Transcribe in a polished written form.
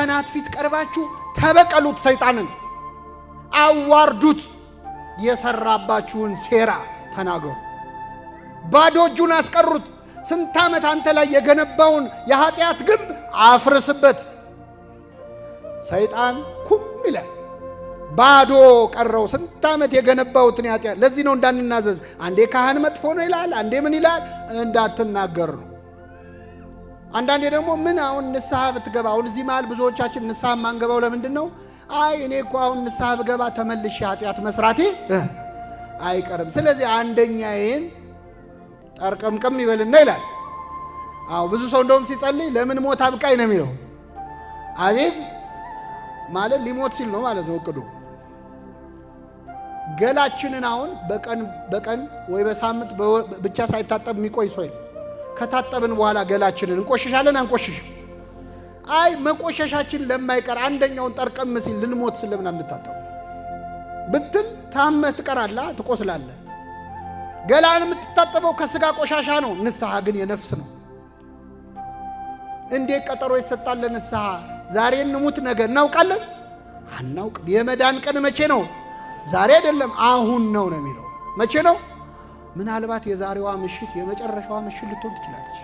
በካህናት ፊት ቀርባችሁ ተበቀሉት፣ ሰይጣንን አዋርዱት፣ የሰራባችሁን ሴራ ተናገሩ። ባዶ እጁን አስቀሩት። ስንት ዓመት አንተ ላይ የገነባውን የኃጢአት ግንብ አፍርስበት። ሰይጣን ኩም ይላል። ባዶ ቀረው። ስንት ዓመት የገነባውትን ኃጢአት። ለዚህ ነው እንዳንናዘዝ። አንዴ ካህን መጥፎ ነው ይላል፣ አንዴ ምን ይላል፣ እንዳትናገር ነው። አንዳንዴ ደግሞ ምን አሁን ንስሐ ብትገባ፣ አሁን እዚህ መሃል ብዙዎቻችን ንስሐ የማንገባው ለምንድን ነው? አይ እኔ እኮ አሁን ንስሐ ብገባ ተመልሼ ኃጢአት መስራቴ አይቀርም። ስለዚህ አንደኛዬን ጠርቅምቅም ይበልና ይላል። አዎ ብዙ ሰው እንደውም ሲጸልይ ለምን ሞት አብቃኝ ነው የሚለው። አቤት ማለት ሊሞት ሲል ነው ማለት ነው እቅዱ። ገላችንን አሁን በቀን በቀን ወይ በሳምንት ብቻ ሳይታጠብ የሚቆይ ሰው የለም። ከታጠብን በኋላ ገላችንን እንቆሽሻለን አንቆሽሽም? አይ መቆሸሻችን ለማይቀር አንደኛውን ጠርቀም ሲል ልንሞት ስለምን አንታጠብ ብትል ታመህ ትቀራለህ፣ ትቆስላለህ። ገላን የምትታጠበው ከስጋ ቆሻሻ ነው። ንስሐ ግን የነፍስ ነው። እንዴት ቀጠሮ ይሰጣል ለንስሐ? ዛሬ እንሙት ነገ እናውቃለን? አናውቅ። የመዳን ቀን መቼ ነው? ዛሬ አይደለም አሁን ነው ነው የሚለው። መቼ ነው? ምናልባት የዛሬዋ ምሽት የመጨረሻዋ ምሽት ልትሆን ትችላለች።